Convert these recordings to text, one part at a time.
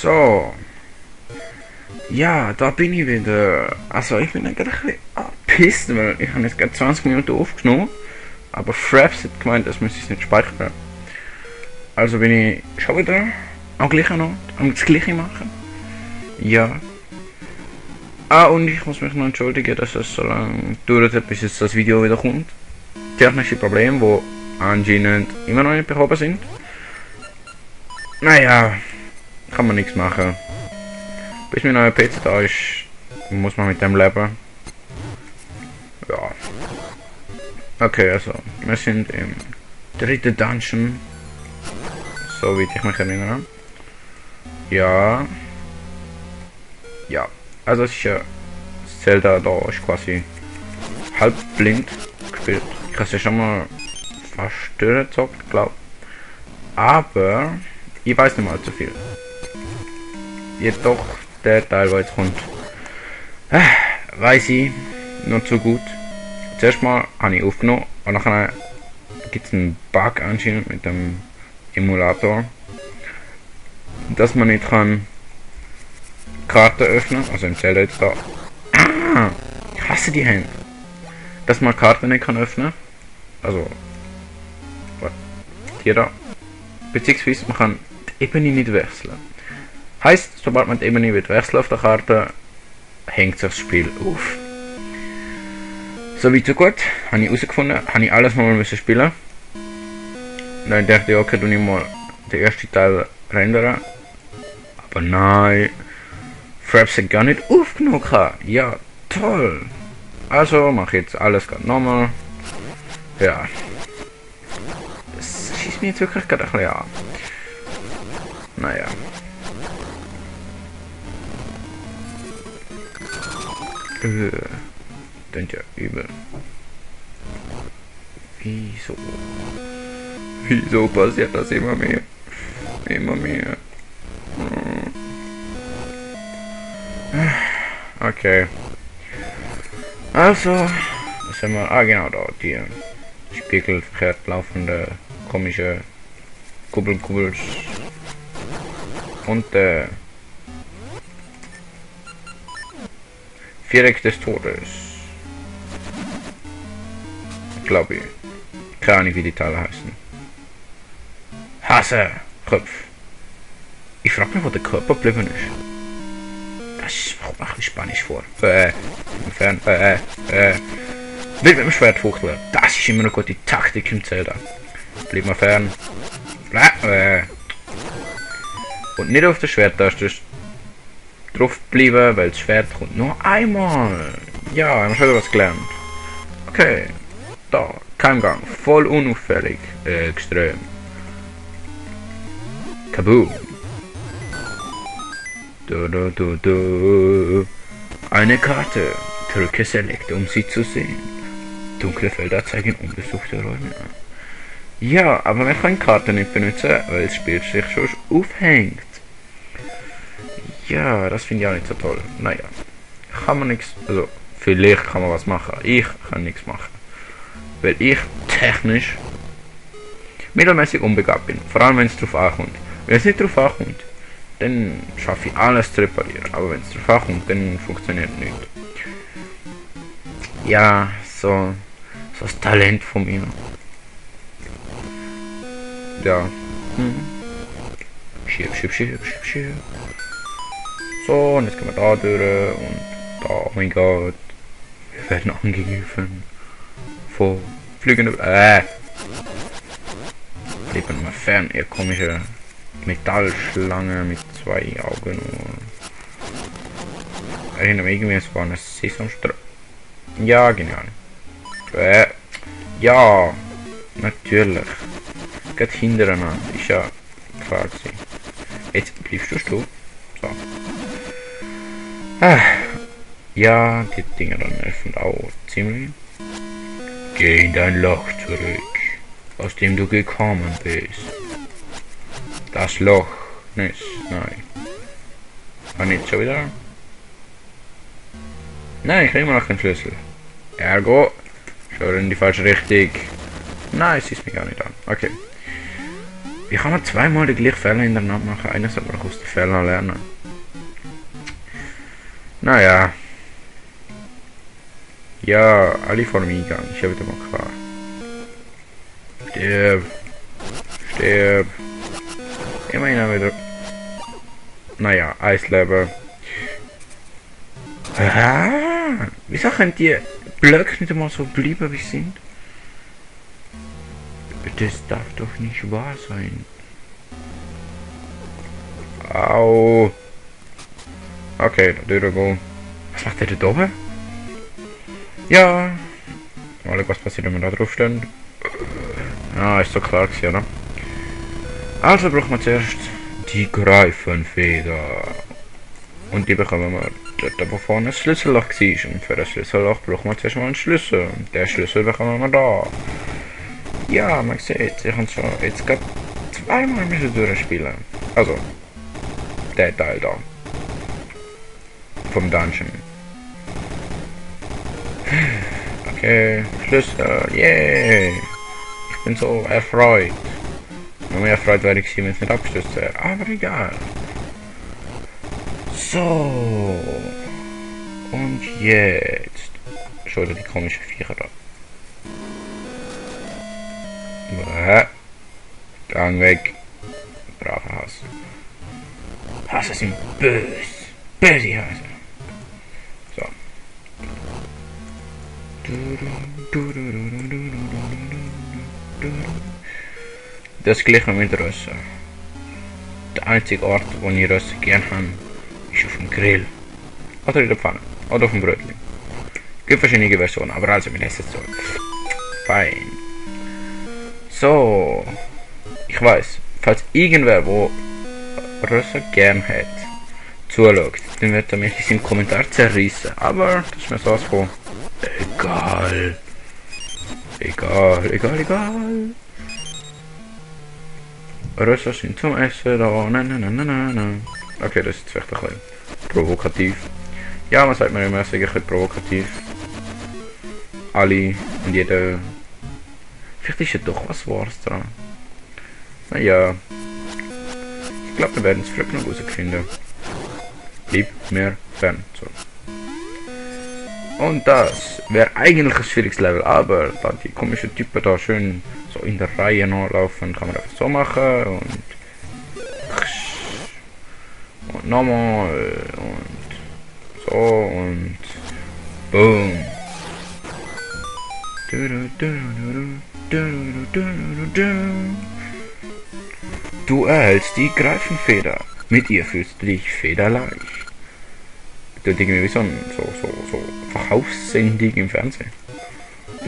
So. Ja, da bin ich wieder. Also ich bin gerade ein bisschen angepisst, weil ich habe jetzt gerade 20 Minuten aufgenommen. Aber Fraps hat gemeint, das müsste ich nicht speichern. Also bin ich schon wieder am gleichen Ort, am das gleiche machen. Ja. Und ich muss mich noch entschuldigen, dass es so lange gedauert hat, bis jetzt das Video wieder kommt. Technische Probleme, die anscheinend immer noch nicht behoben sind. Naja, kann man nichts machen. Bis mein neuer PC da ist, muss man mit dem leben. Ja. Okay, also, wir sind im dritten Dungeon. So wie ich mich erinnere. Ja. Ja. Also es ist ja Zelda da ist quasi halb blind gespielt. Ich habe es ja schon mal fast durchgezockt, glaube ich. Aber ich weiß nicht mal zu viel. Jedoch der Teil, der jetzt kommt, weiß ich noch zu gut. Zuerst mal habe ich aufgenommen und nachher gibt es einen Bug anscheinend mit dem Emulator, dass man nicht kann Karten öffnen, also im Zelda jetzt da. Ich hasse die Hände. Dass man Karten nicht kann öffnen. Also hier da. Beziehungsweise man kann die Ebene nicht wechseln. Heißt, sobald man die Ebene wird wechseln auf der Karte, hängt sich das Spiel auf. So weit so gut. Habe ich herausgefunden. Habe ich alles mal müssen spielen. Dann dachte ich, okay, du nimm mal den ersten Teil rendern. Aber nein. Fraps hat gar nicht aufgenommen. Ja, toll. Also mache ich jetzt alles ganz normal. Ja. Das schießt mir jetzt wirklich gerade ein bisschen an. Naja. Klingt ja übel. Wieso passiert das immer mehr? Immer mehr. Okay. Also, was haben wir? Genau da, die spiegelverkehrt laufende komische Kubbels und Viereck des Todes. Glaube ich. Keine Ahnung, wie die Teile heißen. Hase! Kopf. Ich frage mich, wo der Körper geblieben ist. Das kommt mir ein bisschen Spanisch vor. Wild mit dem Schwert fuchteln. Das ist immer eine gute Taktik im Zelda. Bleib mal fern. Und nicht auf der Schwerttaste drauf bleiben, weil das Schwert kommt nur einmal. Ja, haben wir schon was gelernt. Okay. Da, Keimgang. Voll unauffällig. Extrem. Kaboom. Eine Karte. Drücke Select, um sie zu sehen. Dunkle Felder zeigen unbesuchte Räume an. Ja, aber man kann Karten nicht benutzen, weil das Spiel sich schon aufhängt. Ja, das finde ich auch nicht so toll. Naja, kann man nichts, also vielleicht kann man was machen. Ich kann nichts machen. Weil ich technisch mittelmäßig unbegabt bin. Vor allem wenn es drauf ankommt. Wenn es nicht drauf ankommt, dann schaffe ich alles zu reparieren. Aber wenn es drauf ankommt, dann funktioniert nicht. Ja, so das Talent von mir. Ja. Schieb. So, und jetzt gehen wir da durch und da, oh mein Gott. Wir werden angegriffen. Von fliegenden. Bleiben wir fern, ihr komische Metallschlange mit zwei Augen. Erinnere mich irgendwie, es war eine Sesamstraße. Ja, genial. Ja, natürlich. Geht hintereinander. Ist ja klar gewesen. Jetzt bleibst du stumm. So. Ja, die Dinger dann nerven auch ziemlich. Geh in dein Loch zurück, aus dem du gekommen bist. Das Loch. Nein. Nicht schon wieder? Nein, ich kriege immer noch den Schlüssel. Ergo. Schon in die falsche Richtung. Nein, es ist mir gar nicht an. Okay. Wie kann man zweimal den gleichen Fehler hintereinander machen? Einer soll man auch aus den Fehlern lernen. Naja. Ja, alle vor dem Eingang. Ich habe wieder mal klar. Stirb. Stirb. Immerhin wieder. Naja, Eisleben. Ah, wieso können die Blöcke nicht einmal so bleiben, wie sie sind? Das darf doch nicht wahr sein. Au. Okay, da durchgehen. Was macht der da oben? Ja. Mal schauen, was passiert, wenn wir da drauf stehen. Ah, ist so klar gewesen, oder? Also brauchen wir zuerst die Greifenfeder. Und die bekommen wir dort, wo vorne ein Schlüsselloch war. Und für das Schlüsselloch brauchen wir zuerst mal einen Schlüssel. Und den Schlüssel bekommen wir da. Ja, man sieht, ich habe schon jetzt gerade zweimal müssen durchspielen. Also, der Teil da. Vom Dungeon. Okay, Schlüssel, yay! Ich bin so erfreut. Noch mehr erfreut wäre ich, wenn es nicht abgestürzt wäre. Aber egal. So. Und jetzt. Schau dir die komischen Viecher da. Gang weg. Braver Hase. Hase sind böse. Böse Hase. So. Das gleiche mit Rössen. Der einzige Ort, wo ich Rössen gern habe, ist auf dem Grill. Oder in der Pfanne. Oder auf dem Brötchen. Gibt verschiedene Versionen, aber also wir essen es so. Fein. So. Ich weiß, falls irgendwer, wo Rössen gern hat, zuschaut, dann wird er mich in seinem Kommentar zerrissen. Aber das ist mir sowas von egal. Egal. Rösser sind zum Essen da. Na. Okay, das ist vielleicht ein bisschen provokativ. Ja, man sagt mir immer, es ist ein bisschen provokativ. Alle und jeder. Vielleicht ist ja doch was Wahres dran. Naja. Ich glaube, wir werden es früh noch herausfinden. Bleib mir fern. So. Und das wäre eigentlich ein schwieriges Level, aber da die komischen Typen da schön so in der Reihe nachlaufen, kann man einfach so machen und nochmal und so und boom. Du erhältst die Greifenfeder. Mit ihr fühlst du dich federleicht. Das ist irgendwie wie so Verkaufssendung im Fernsehen.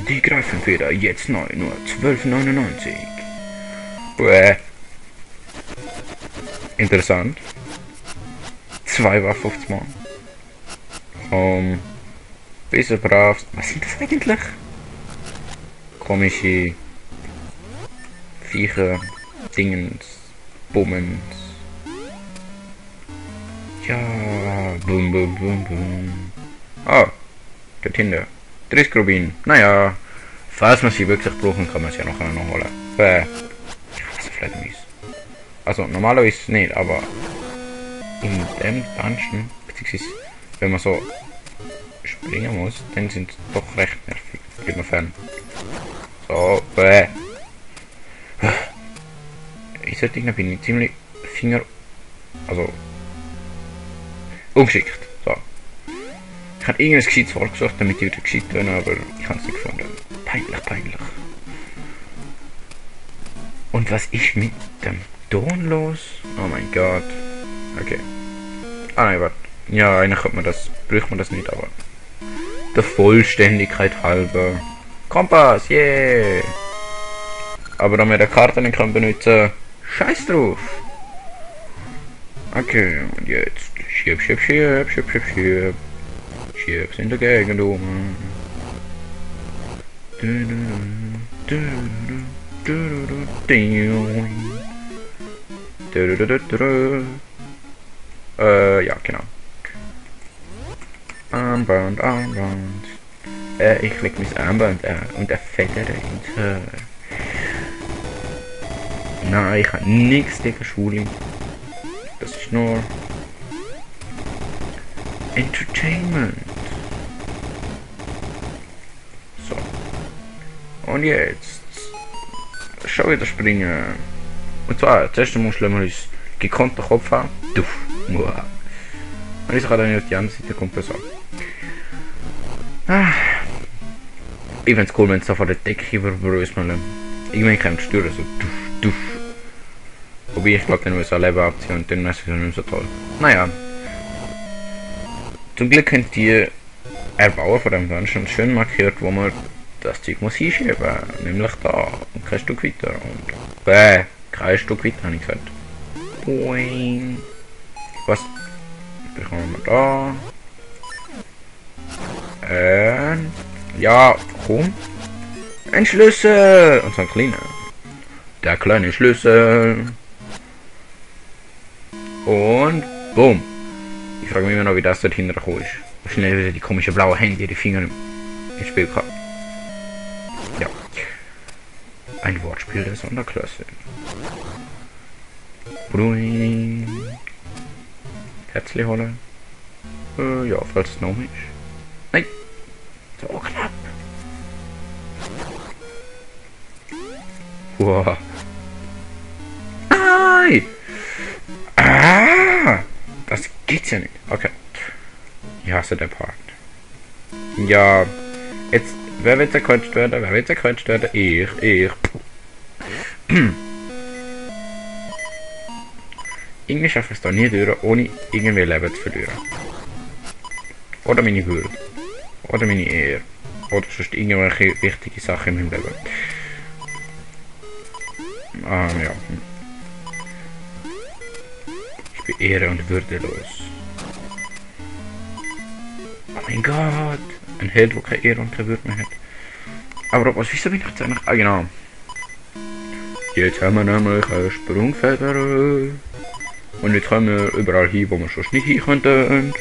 Die Greifenfeder jetzt neu, nur 12,99. Interessant. 2 war 50 Mal. Besser brav. Was sind das eigentlich? Komische Viecher, Dingens, Bummens. Ja, bum. Ah, dort hinten. 30 Rubin. Naja, falls man sie wirklich brauchen, kann man sie ja noch holen. Ich hasse Fledermaus. Also normalerweise nicht, aber in dem Dungeon, beziehungsweise wenn man so springen muss, dann sind sie doch recht nervig. Geht mir fern. So, ich sollte irgendwie bin ich ziemlich also ungeschickt. So. Ich habe irgendwas Gescheites vorgesucht, damit ich wieder gescheit bin, aber ich habe es nicht gefunden. Peinlich. Und was ist mit dem Ton los? Oh mein Gott. Okay. Ah nein, warte. Ja, eigentlich bräuchte man das nicht, aber der Vollständigkeit halber. Kompass, yeah! Aber da wir die Karte nicht benutzen, scheiß drauf! Okay, und jetzt schieb. Schieb's in der Gegend um. Ja, genau. Armband. Ich leg mein Armband an und eine Feder ins Haar. Nein, ich habe nichts gegen Schule. Das ist nur Entertainment. So. Und jetzt schon wieder springen. Und zwar, zuerst einmal schlagen wir uns gekonnt den Kopf an. Duff. Wow. Und jetzt kann dann auf die andere Seite kommt das an. Ah. Ich find's cool, wenn es so von der Decke überbrüßt mal. Irgendwann kommt die Steuer so duff, duff. Wobei ich glaube, dann muss ein Leben abziehen und dann ist es nicht so toll. Naja. Zum Glück könnt ihr Erbauer von dem Dungeon schön markiert, wo man das Zeug muss hinschieben. Nämlich da. Und kein Stück weiter. Und kein Stück weiter, habe ich gesagt. Boing. Was? Bekommen wir da. Ja, komm. Ein Schlüssel! Und so ein kleiner. Der kleine Schlüssel. Und boom. Ich frage mich immer noch, wie das dort hintergekommen ist. Wahrscheinlich wieder die komische blaue Hände, die Finger im Spiel gehabt. Ja. Ein Wortspiel der Sonderklasse. Bruin. Herzlich holen. Ja, falls es noch ist. Nein. So knapp. Wow. Nein! Ah! Das geht's ja nicht. Okay. Ich hasse den Part. Ja. Jetzt. Wer wird zerquetscht werden? Wer wird zerquetscht werden? Ich. Irgendwie schaffe ich es da nie durch, ohne irgendwie Leben zu verlieren. Oder meine Würde. Oder meine Ehre. Oder sonst irgendwelche wichtige Sachen in meinem Leben. Ja. Ich bin ehre- und würdelos. Oh mein Gott. Ein Held, der keine Ehre und keine Würde mehr hat. Aber was, wieso bin ich jetzt eigentlich... Ah, genau. Jetzt haben wir nämlich eine Sprungfeder. Und jetzt kommen wir überall hin, wo wir schon nicht hin könnten.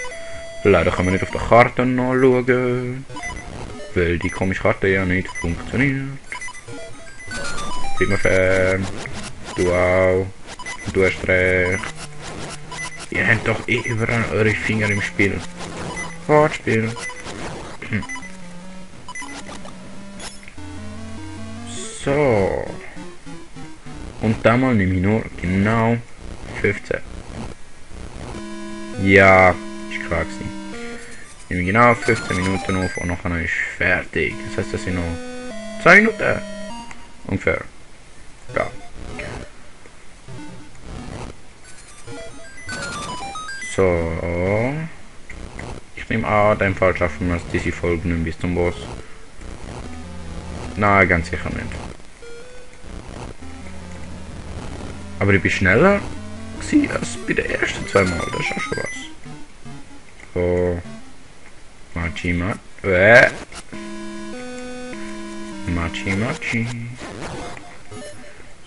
Leider kann man nicht auf der Karte nachschauen. Weil die komische Karte ja nicht funktioniert. Bleib mir fern. Du auch. Und du hast recht. Ihr habt doch eh überall eure Finger im Spiel. Fortspiel. So. Und damals nehme ich nur genau 15. Ja, ist klar gewesen. Nehme ich genau 15 Minuten auf und nachher ist fertig. Das heißt, das sind noch 2 Minuten. Ungefähr. Ja. So. Ich nehme an, in dem Fall schaffen wir es diese Folge nicht bis zum Boss. Nein, ganz sicher nicht. Aber ich bin schneller als bei den ersten 2 Mal. Das ist auch schon was. So. Machi.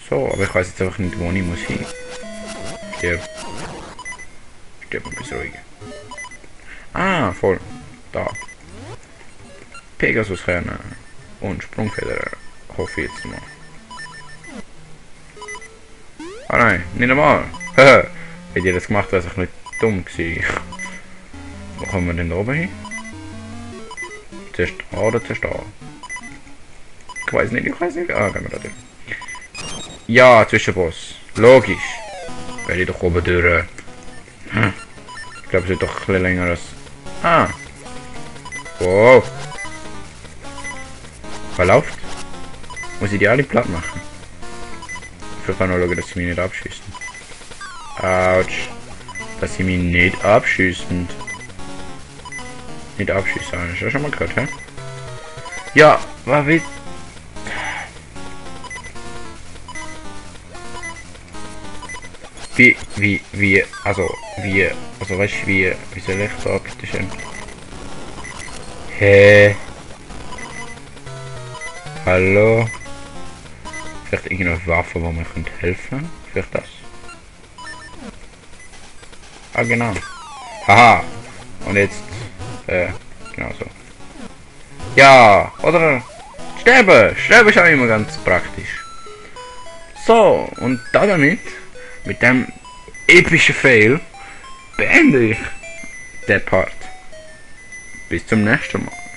So, aber ich weiß jetzt einfach nicht, wo ich muss hin. Stirb ein bisschen ruhiger. Ah, voll. Da. Pegasus Kerne und Sprungfeder. Hoffe ich jetzt mal. Ah nein, nicht einmal. Hätte ich das gemacht, wäre es nicht dumm gewesen. Wo kommen wir denn da oben hin? Zuerst A oder zuerst A? Ich weiß nicht. Ah, gehen wir da durch. Ja, Zwischenboss. Logisch. Werde ich doch oben durch. Ich glaube, es wird doch ein bisschen länger als... Ah. Wow. Was läuft? Muss ich die alle platt machen? Ich kann noch schauen, dass sie mich nicht abschießen. Autsch. Dass sie mich nicht abschießen. Nicht abschießen, hast du das schon mal gehört, hä? Ja, was will... Also weißt du, wie soll ich sagen, bitte schön? Hä? Hallo? Vielleicht irgendeine Waffe, wo mir helfen könnte? Vielleicht das? Ah, genau. Haha. Und jetzt, genau so. Ja, oder? Sterben! Sterben ist auch immer ganz praktisch. So, und damit, mit dem epischen Fail, beende ich den Part. Bis zum nächsten Mal.